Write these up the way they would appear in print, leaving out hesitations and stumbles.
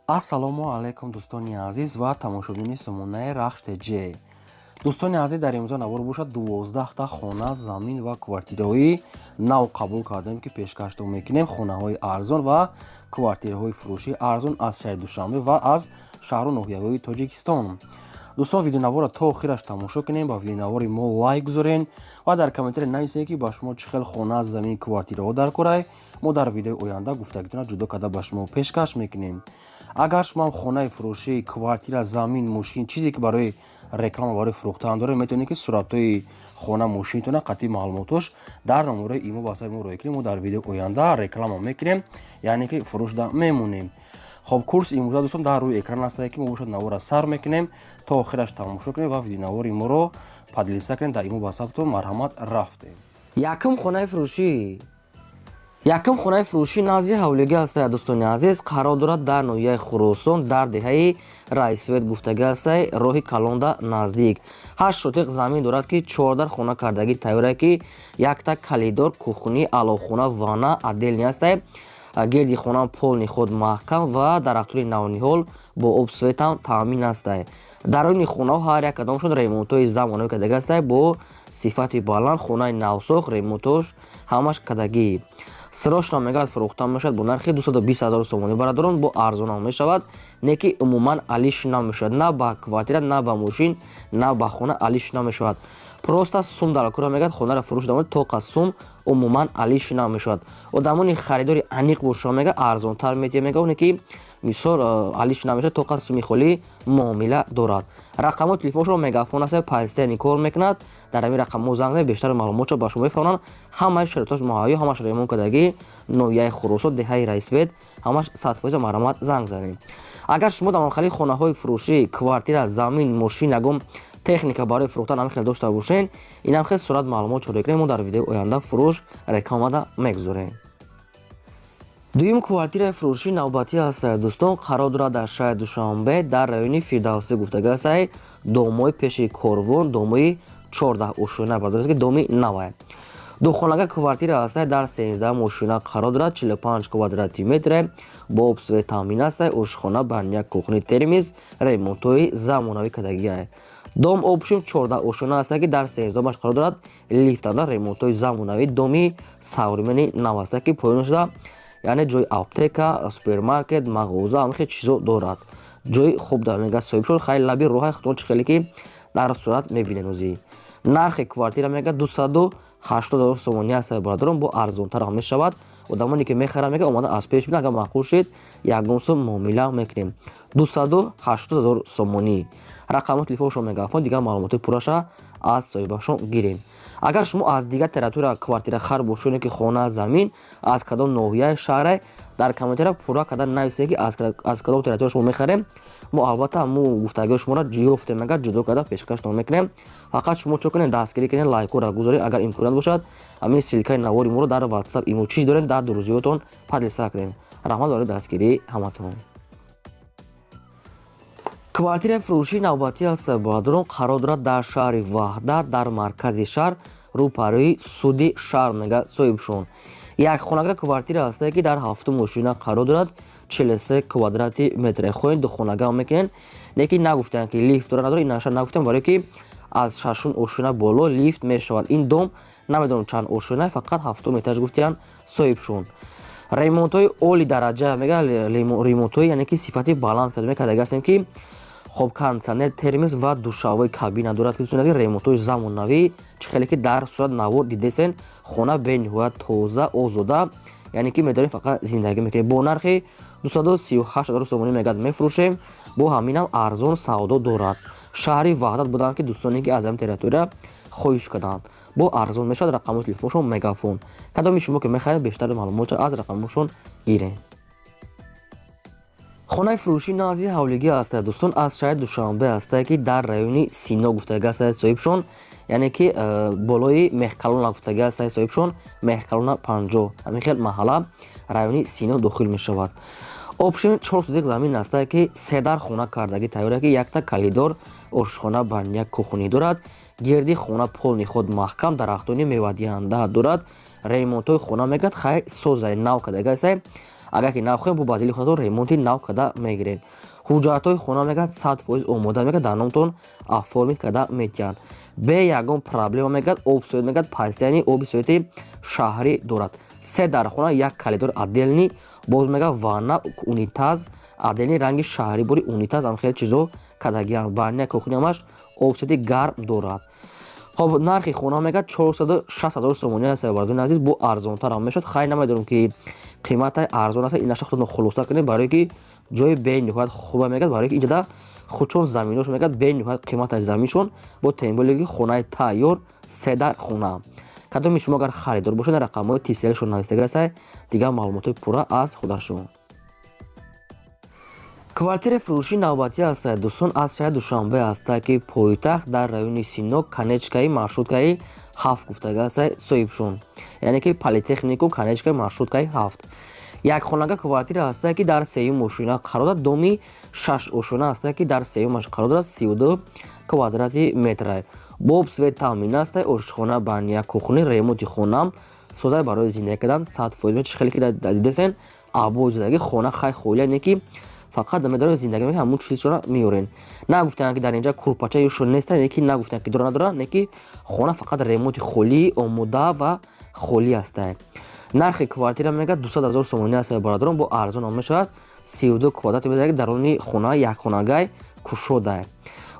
Ассалому алайкум, дӯстони азиз ва тамошобинони сомонаи Рахш ТЖ. Дӯстони азиз, дар имрӯза навор бошад, 12та хона, замин ва квартираҳои нав қабул кардем, ки пешкаштон мекунем. Хонаҳои арзон ва квартираҳои фурӯшии арзон аз шаҳри Душанбе ва аз шаҳру ноҳияҳои Тоҷикистон. Дӯстон, видеонаворро то охираш тамошо кунем, ба видеонавори мо лайк гузорен ва дар комментария нависед, ки ба шумо чӣ хел хона, замин, квартираҳо дар корай. Мо дар видеои оянда гуфтагитона ҷудо карда ба шумо пешкаш мекунем. Агар шумоам хонаи фурӯшӣ, квартира, замин, мошин, чизе ки барои реклама, барои фурӯхтан доред, метавонед, ки суратҳои хона, мошинтона қатъи маълумотош дар номерои имо ба сари мо роҳӣ кунем. Мо дар видеои оянда реклама мекунем, яъне ки фурӯшда мемонем. Хоб, курс имрӯза, дӯстон, дар рӯи экран астае, ки мо бошад навора сар мекунем, то охираш тамошо кунем ва видеонавори моро поделиться кунем дар имо, ватсаптон. Марҳамат, рафтем. Якум хонаи фурӯшӣ. Якум хонаи фурӯшӣ назди ҳавлигӣ ҳастая, дӯстони азиз, қарор дорад дар ноҳияи Хуросон, дар деҳаи Райсвет гуфтагӣ ҳастай, роҳи калонда наздик. 8 сотиқ замин дорад, ки чордар хона кардагӣ тайёре, ки якта калидор, кухни, аловхона, ванна отдельный ҳастай. Гирди хона полный худ маҳкам ва дарахтони навниҳол, бо об, светам таъмин ҳастай. Даруни хонаҳо ҳар як кадомшон ремонтҳои замонавӣ кардагӣ ҳастай бо сифати баланд. Хонаи навсохт, ремонтош ҳамаш кардагӣ. Срочно, мегӯяд, фурӯхта мешавад бо нархи 220 ҳазор сомонӣ. Бародарон, бо арзонам мешавад, не ки умуман алиш намешавад, на ба квартира, на ба мошин, на ба хона алиш намешавад. Просто сум дар кора, мегӯяд, хонаро фурӯш дамоед, тоқа сум умуман алиш намешавад. Одамони харидори аниқ боша, мега, арзонтар метиҳад, мега, оне ки мисол алиш намешавад, тоқа суми холӣ муомила дорад. Рақамҳои телефоншро Мегафон аст, постоянно кор мекунад. Дар ҳамин рақамҳо занг занед, бештар маълумотшо ба шумо мефаҳмонанд. Ҳамаи шароитош муҳайё, ҳамаш ремонт кардагӣ. Ноҳияи Хуросон, деҳаи Райсвет, ҳамаш 100%. Марҳамат, занг занед. Агар шумо дар манхали хонаҳои фурӯшӣ, квартира, замин, мошин, ягон техника барои фурӯхтан ҳамин хел дошта бошен, инам хел сурат маълумот чора кунем, мо дар видеои оянда фурӯш рекламада мегузорем. Дуюм квартираи фурӯшӣ навбатӣ ҳастае, дӯстон, қарор дорад дар шаҳри Душанбе, дар райони Фирдавсӣ гуфтагӣ ҳастае, домои пеши Корвон, домои 14 ошёна, бардоред, ки доми навае. Духонага квартира ҳастае, дар 13 ошёна қарор дорад, 45 квадрати метре, бо об, свет таъмин ҳастае, ошхона, баня, кухни, термиз, ремонтҳои замонавӣ кардагиае. Дом общем 14 ошёна ҳастае, ки дар сенздамаш қарор дорад, лифтанда, ремонтҳои замонавӣ. Доми современный нав ҳастае, ки поён шуда, яъне ҷои аптека, супермаркет, мағоза, ҳамин хел чизо дорад. Ҷои хуб да, мега соҳибшон. Хайр, лаби роҳай худтон чӣ хеле ки дар сурат мебинед озӣ. Нархи квартира, мега, 280 000 сомонӣ аст, бародарон, бо арзонтар ҳам мешавад. Одамоне ки мехаранд, мега, омада аз пеш бина, агар маъқул шид, ягон сум муомила мекунем. 280 000 сомонӣ. Рақамҳои телефоншон Мегафон, дигар маълумотҳои пурраша аз соҳибашон гирем. Агар шумо аз дигар территория квартира хар бошед, ки хона, замин, аз кадом ноҳияи шаҳре, дар комментария пурра карда нависед, ки аз кадом территория шумо мехарем. Мо албатта ҳамун гуфтагиҳои шуморо ёфтем, агар ҷудо карда пешкаштон мекунем. Фақат шумо чо кунед? Дастгирӣ кунед, лайкҳоро гузоред, агар имконият бошад, ҳамин ссылкаи навори моро дар Ватсап, имо, чиз доред, дар друзьётон поделиться кунед. Раҳмат барои дастгирии ҳаматон. Квартираи фурӯшии навбатӣ аст, бародарон, қарор дорад дар шаҳри Ваҳдат, дар маркази шаҳр, рӯпарӯи суди шаҳр, мега соҳибшон. Якхонага квартира ҳастае, ки дар ҳафтум ошёна қарор дорад, 43 квадрати метре. Хоҳед, духонага мекунед, лекин нагуфтанд, ки лифт дорад, надорад, ин наша нагуфтанд, барое ки аз шашум ошёна боло лифт мешавад. Ин дом намедонам чанд ошёна, фақат ҳафтум этаж гуфтиянд соҳибшон. Ремонтҳои оли дараҷа, мега, ремонтҳои, яъне ки сифати баланд карда мекардаги ҳастем, ки хоб, кондитсионер, термис ва душавои кабина дорад, ки дӯстони азиз, ремонтҳои замонавӣ. Чӣ хеле ки дар сурат навор дидесен, хона бениҳоят тоза, озода, яъне ки медорем, фақат зиндагӣ мекунем. Бо нархи 238 ҳазор сомонӣ, мегӯяд, мефурӯшем. Бо ҳаминам арзон савдо дорад. Шаҳри Ваҳдат буданд, ки дӯстоне ки аз ҳамин территория хоҳиш карданд, бо арзон мешавад. Рақамҳои телефоншон Мегафон. Кадоми шумо ки мехаред, бештари маълумотро аз рақамҳошон гиред. Хонаи фурӯшӣ назди ҳавлигӣ ҳастад, дӯстон, аз шаҳри Душанбе ҳастае, ки дар райони Сино гуфтагӣ ҳастад соҳибшон, яъне ки болои Меҳкалона гуфтагӣ ҳастад соҳибшон, Меҳкалона 50, ҳамин хел маҳалла, райони Сино дохил мешавад. Общем 4 сотих замин ҳастае, ки седар хона кардагӣ тайёре, ки якта калидор, ошхона, баня, кухни дорад. Гирди хона полный худ маҳкам, дарахтони мевадиҳанда дорад. Ремонтҳои хона, мегӯяд, хай созай, нав кардагӣ ҳастае. Агар ки нав хоҳем, бо ба дили худатон ремонти нав карда мегиред. Ҳуҷҷатҳои хона, мегӯяд, 100% омода, мегӯяд, дар номтон оформить карда метиҳанд, бе ягон проблема. Мегӯяд, об, свет, мегӯяд, постоянный оби, свети шаҳрӣ дорад. Се дар хона, як коридор отдельный, боз, мегӯяд, ванна, унитаз отдельный, ранги шаҳрӣ бури унитаз ам хеле чизо кардагианд. Баня, кухняамаш об, свети гарм дорад. Хоб, нархи хона, мегӯяд, 460 000 сомонӣ аст. Бардони азиз, бо арзонтарам мешавад. Хай, намедонам, ки қиматай арзон аст, инаша худатон хулоса кунед, барое ки ҷои бениҳоят хуба, мегӯяд, барое ки инҷода худчон заминош, мегӯяд, бениҳоят қиматай заминшон, бо тем более ки хонаи тайёр, се дар хона. Кадоми шумо агар харидор бошед, рақамҳои Тиселшон навистага аст, дигар маълумотҳои пурра аз худашон. Квартираи фурӯшии навбатӣ аст, дӯстон, аз шаҳри Душанбе аста, ки пойтахт, дар райони Сино, конечкаи маршруткаи 7 гуфтага аст соҳибшон, яъне ки политехникум, конечкаи маршруткаи 7. Якхонага квартира ҳаста, ки дар сеюм ошёна қарор дорад, доми шаш ошёна ҳаста, ки дар сеюмаш қарор дорад, 32 квадрати метра. Бо об, свет таъмин аста, ошхона, баня, кухни, ремонти хонам созай, барои зиндагӣ кардан 100%. Чи хеле ки дидесен, обои зиндагӣ, хона хай холия не, ки фақат медорем зиндагӣ, ҳамун чизро меорен. Нагуфтанд, ки дар инҷа курпача ёшо неста, не ки нагуфтанд, ки дора, надора, не ки хона фақат ремонти холӣ, омода ва холӣ ҳаста. Нархи квартира, мегӯяд, 200 000 сомонӣ аст, бародарон, бо арзон ҳам мешавад. 32 квадрати метр, даруни хона якхонагай кушодай,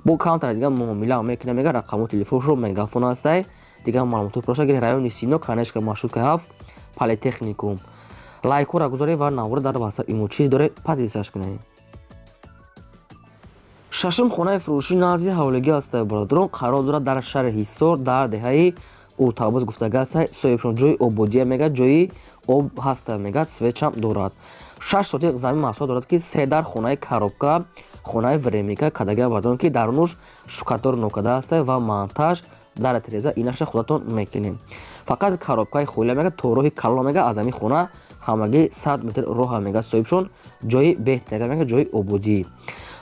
бо камтар дигар муомила мекунад, мега. Рақаму телефоншо Мегафон ҳастай. Дигар маълумотҳои пурраша гиред: райони Сино, конечка маршрутка 7, политехникум. Лайкҳоро гузоред ва навора дар Ватсап, имо чиз доред, подписаться кунед. Шашум хонаи фурӯшӣ назди ҳавлигӣ аст, бародарон, қарор дорад дар шаҳри Ҳисор, дар деҳаи Уртабоз гуфтага аст соҳибшон. Ҷои ободия, мегӯяд, ҷои об ҳаста, мегӯяд, светчам дорад. 6 сотиқ замин масоҳат дорад, ки се дар хонаи коробка, хонаи временка кардагиам, бародарон, ки дарунуш штукатур нокарда аста ва монтаж дар тиреза, инаша худатон мекунем. Фақат коробкаи холия, мега, то роҳи калон, мега, аз ҳамин хона ҳамагӣ 100 метр роҳа, мега соҳибшон. Ҷои беҳтарин, мега, ҷои ободӣ.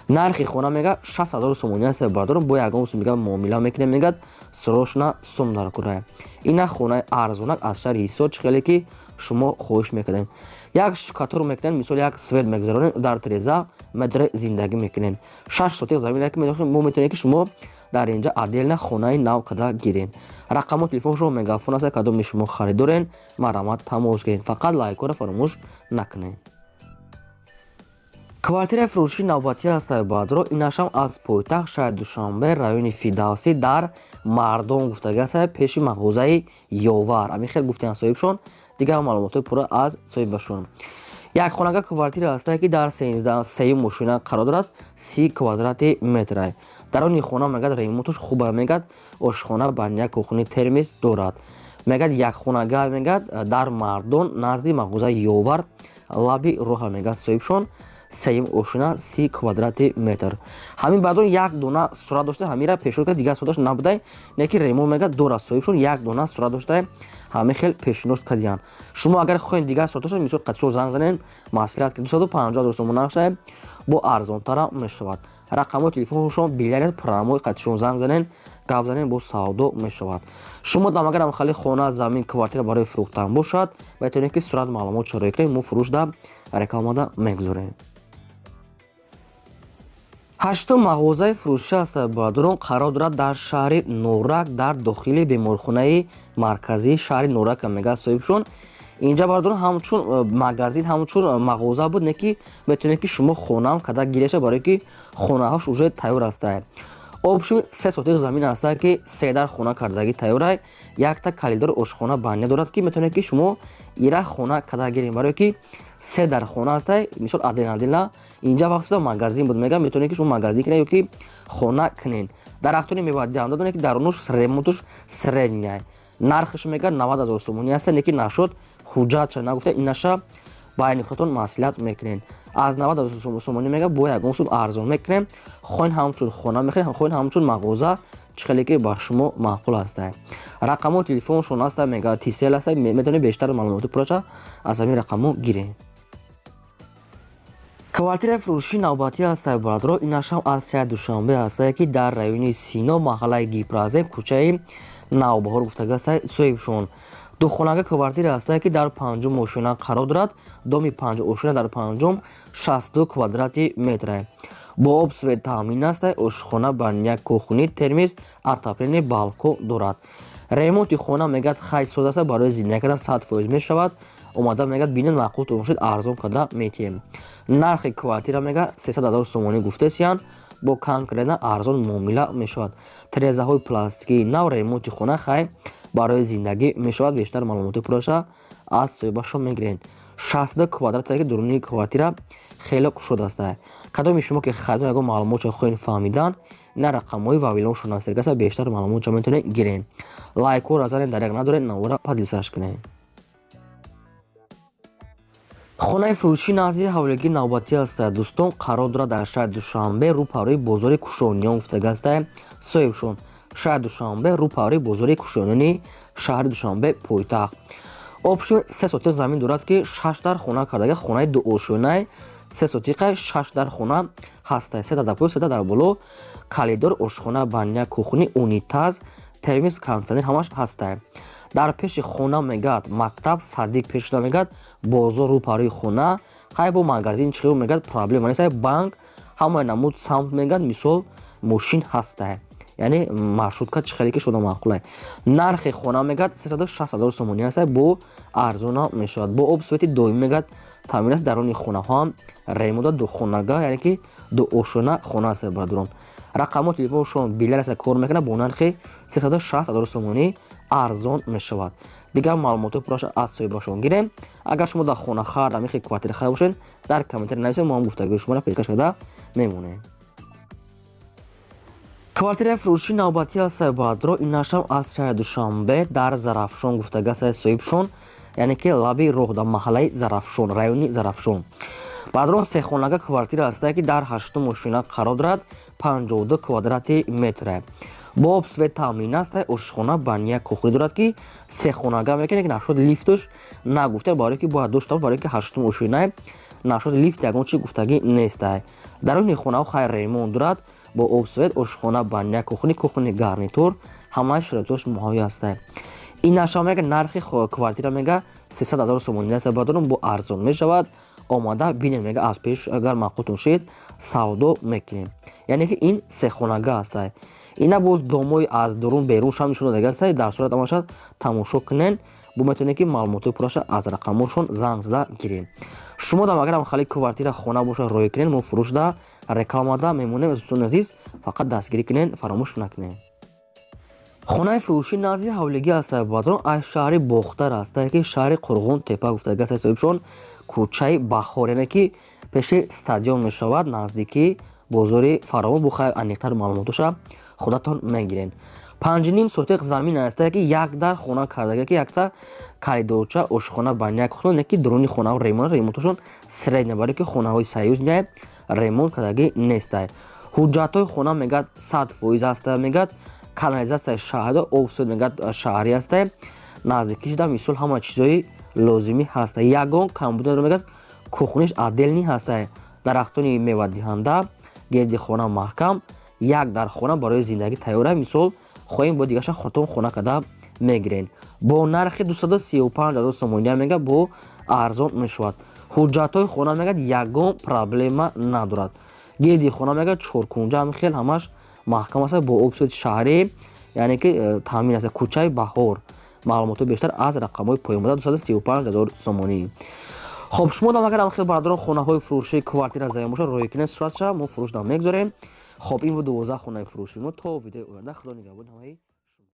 Нархи хона, мега, 60 000 сомонӣ аст, бародарон, бо ягон сум мега муомила мекунем, мегӯяд, срочно сум дар курая. Ина хонаи арзонак аз шаҳри Ҳисор, чӣ хеле ки шумо хоҳиш мекардем. Як штукатур мекунем, мисол, як свет мегузаронем, дар тиреза медоре зиндагӣ мекунем. 6 сотиқ замин ки мо метавонем, ки шумо дар инҷа отдельно хонаи нав карда гирем. Рақамҳо телефоншо Мегафон аст. Кадоми шумо харидорен, марҳамат, тамос кунед. Фақат лайкҳоро фаромӯш накунед. Квартираи фурӯшии навбатӣ аст, бародаро, инашам аз пойтахт, шаҳри Душанбе, райони Фирдавсӣ, дар Мардон гуфтага аст, пеши мағозаи Ёвар, ҳамин хел гуфтаанд соҳибшон. Дигар маълумотҳои пурра аз соҳибашон. Якхонага квартира ҳастае, ки дар сеюм ошёна қарор дорад, 30 квадрати метра. Даруни хона, мегӯяд, ремонташ хуба, мегӯяд, ошхона, баня, кухни, термос дорад, мегӯяд, якхонага, мегӯяд, дар Мардон, назди мағозаи Ёвар, лаби роҳа, мегӯяд соҳибшон, сеюм ошёна, 30 квадрати метр. Ҳамин баъдон як дона сурат дошта, ҳамира пешниҳод кард, дигар сураташ набудай, не ки ремонт, мегӯяд, дорад соҳибшон, як дона сурат дошта, ҳамин хел пешниҳод кардиянд. Шумо агар хоҳед дигар сурат дошта, мисол, қатишо занг занед, маслиҳат, ки 250 000 сомон нархшае, бо арзонтара мешавад. Рақамҳои телефоншон билярд прямой, қатишон занг занед, гап занед, бо савдо мешавад. Шумо дам агар хали хона, замин, квартира барои фурӯхтан бошад, метавонед, ки сурат, маълумот шароӣ кунед, мо фурӯшда рекламада мегузорем. Ҳаштум мағозаи фурӯшӣ аст, бародарон, қарор дорад дар шаҳри Норак, дар дохили беморхонаи марказии шаҳри Норак, мегӯяд соҳибшон. Инҷа, бародарон, ҳамчун магазин, ҳамчун мағоза буд, не ки метавонед, ки шумо хонаам карда гиреша, барое ки хонаҳош уже тайёр ҳастае. Общем, 3 сотиқ замин ҳаста, ки се дар хона кардагӣ тайёрай, якта коридор, ошхона, баня дорад, ки метавонед, ки шумо ира хона карда гирем, барое ки се дар хона ҳастай, мисол, отдельно отдельно. Инҷа вақт магазин буд, мегӯям, метавонед, ки шумо магазин кунед ё ки хона кунед. Дарахтони мевадиҳанда донед, ки дарунуш ремонтуш средняй. Нархаш, мегӯяд, 90 000 сомонӣ ҳаста, не ки нашуд ҳуҷҷатша нагуфта, инаша байни худатон маслиҳат мекунед. Аз 90 000 сомонӣ, мега, бо ягон сум арзон мекунем. Хоҳен, ҳамчун хона мехаред, хоҳен, ҳамчун мағоза, чӣ хеле ки ба шумо маъқул ҳаста. Рақамҳои телефоншон ҳаста, мега, Тисел ҳаста, метавонед бештар маълумоти пурраша аз ҳамин рақамҳо гиред. Квартираи фурӯшии навбатӣ ҳаста, бародаро, инашам аз шаҳри Душанбе ҳастае, ки дар райони Сино, маҳаллаи Гипразем, кӯчаи Навбаҳор гуфтага ҳаста соҳибшон. Духонага квартира ҳастае, ки дар панҷум ошёна қарор дорад. Доми панҷ ошёна, дар панҷум, 62 квадрати метре. Бо об, свет таъмин аст. Ошхона, баня, кухни, термис, отопление, балкон дорад. Ремонти хона, мегӯяд, хай соз аст, барои зиндагӣ кардан 100% мешавад. Омада, мегӯяд, бинед, маъқултон бошед, арзон карда метиҳем. Нархи квартира, мегӯяд, 300 ҳазор сомонӣ гуфтесиянд, бо конкретно арзон муомила мешавад. Тирезаҳои пластикии нав, ремонти хона хай барои зиндагӣ мешавад. Бештар маълумоти пурраша аз соҳибашон мегиред. 62 квадрате, ки дуруни квартира хеле кушод аст. Кадоми шумо ки харидор, ягон маълумотшо хоҳед фаҳмидан, на рақамҳои вавилоншон аст, бештар маълумотшо метавонед гиред. Лайкҳоро занед, даряк надоред, навора поделиться кунед. Хонаи фурӯшӣ назди ҳавлигии навбатӣ аст, дӯстон, қарор дорад дар шаҳри Душанбе, рӯпарӯи бозори Кушониён гуфтага аст соҳибшон. Шаҳри Душанбе, рӯпарӯи бозори Кушониёни шаҳри Душанбе, пойтахт. Общем, 3 сотиқ замин дорад, ки шаш дар хона кардага. Хонаи дуошёнай, 3 сотиқа, шаш дар хона ҳаста: сета дар поён, сета дар боло. Коридор, ошхона, баня, кухни, унитаз, термис, кондитсионер ҳамаш ҳаста. Дар пеши хона, мегӯяд, мактаб, садик пешшуда, мегӯяд, бозор рӯпарӯи хона, хай бо магазин чихел, мегӯяд, проблема нест, банк, ҳамаи намуд самт, мегӯяд, мисол, мошин ҳаста, яъне маршрутка, чӣ хеле ки шуда маъқулай. Нархи хона, мегӯяд, 360 000 сомонӣ аст, бо арзона мешавад. Бо об, свети доимӣ, мегӯяд, таъмин аст. Даруни хонаҳо ҳам ремонта, духонага, яъне ки дуошёна хона аст. Бародарон, рақамҳо телефоншон билар аст, кор мекунад. Бо нархи 360 000 сомонӣ арзон мешавад. Дигар маълумотҳои пурраша аз соҳибашон гирем. Агар шумо дар хонахар, ҳамихи квартира хар бошед, дар комментарий нависед, мо ҳам гуфтагӯи шуморо пешкаш карда мемонем. Квартираи фурӯши навбатӣ аст, бародаро, инашам аз шаҳри Душанбе, дар Зарафшон гуфтага аст соҳибшон, яъне ки лаби роҳ, дар маҳаллаи Зарафшон, райони Зарафшон. Бародарон, сехонага квартира ҳастае, ки дар ҳаштум ошёна қарор дорад, 52 квадрати метре. Бо об, свет таъмин аст. Ошхона, баня, кухни дорад, ки сехонага мекунад, ки нашуд лифтш нагуфта, барое ки бояд дошта, барое ки ҳаштум ошёнае, нашуд лифт ягон чи гуфтагӣ нестай. Даруни хонаҳо хайр ремонт дорад, бо об, свет, ошхона, баня, кухни, кухни гарнитур, ҳамаи шароитош муҳайё ҳастанд. Ин наша, мега, нархи квартира, мега, 300 000 сомонӣ аст, бародарон, бо арзон мешавад. Омада бинед, мега, аз пеш агар маъқултон шид, савдо мекунем. Яъне ки ин сехонага ҳастай. Ина боз домои аз дурун берун шам нишон додага ҳастай, дар сурат амашад тамошо кунен. Бо метавонед, ки маълумотҳои пурраша аз рақамҳошон занг зада гирем. Шумо дам агарам хали квартира, хона боша, роҳӣ кунед, мо фурӯшда, рекламада мемонем. Дӯстони азиз, фақат дастгирӣ кунед, фаромӯш накунед. Хонаи фурӯшӣ назди ҳавлигӣ аст, бародарон, аз шаҳри Бохтар ҳастае, ки шаҳри Қурғон Тепа гуфтага аст соҳибшон, кӯчаи Баҳор, яъне ки пеши стадион мешавад, наздики бозори Фаровон. Бухай аниқтар маълумотоша худатон мегиред. 5,5 сотиқ замин ҳастае, ки як дар хона кардага, ки якта коридорча, ошхона, баня, кухня, ки дуруни хонаҳо ремонт, ремонтошон средня, барое ки хонаҳои союзная ремонт кардагӣ нестай. Ҳуҷҷатҳои хона, мегӯяд, 100% ҳаста, мегӯяд, канализатсияи шаҳри, об, свет, мегӯяд, шаҳрӣ ҳастай. Наздикӣ шуда, мисол, ҳама чизҳои лозимӣ ҳаста, ягон камбуд надорад. Мегӯяд, кухниш отдельный ҳастай, дарахтони мевадиҳанда, гирди хона маҳкам, як дар хона барои зиндагӣ тайёра. Мисол, хоҳем, бо дигаша худтон хона карда мегирен. Бо нархи 235 ҳазор сомонӣ, мега, бо арзон мешавад. Ҳуҷҷатҳои хона, мегӯяд, ягон проблема надорад. Гирди хона, мегӯяд, чоркунҷа, ҳами хел ҳамаш маҳкам аст, бо об, свети шаҳрӣ, яъне ки таъмин аст. Кӯчаи Баҳор. Маълумотҳои бештар аз рақамҳои поёнбуда. 235 ҳазор сомонӣ. Хоб, шумо дам агар хел, бародарон, хонаҳои фурӯшии квартира заем бошад, роҳӣ кунед суратша, мо фурӯшда мегузорем. Хоб, ин буд 12 хонаи фурӯши мо. То видеои оянда, худо нигаҳбони ҳамаи.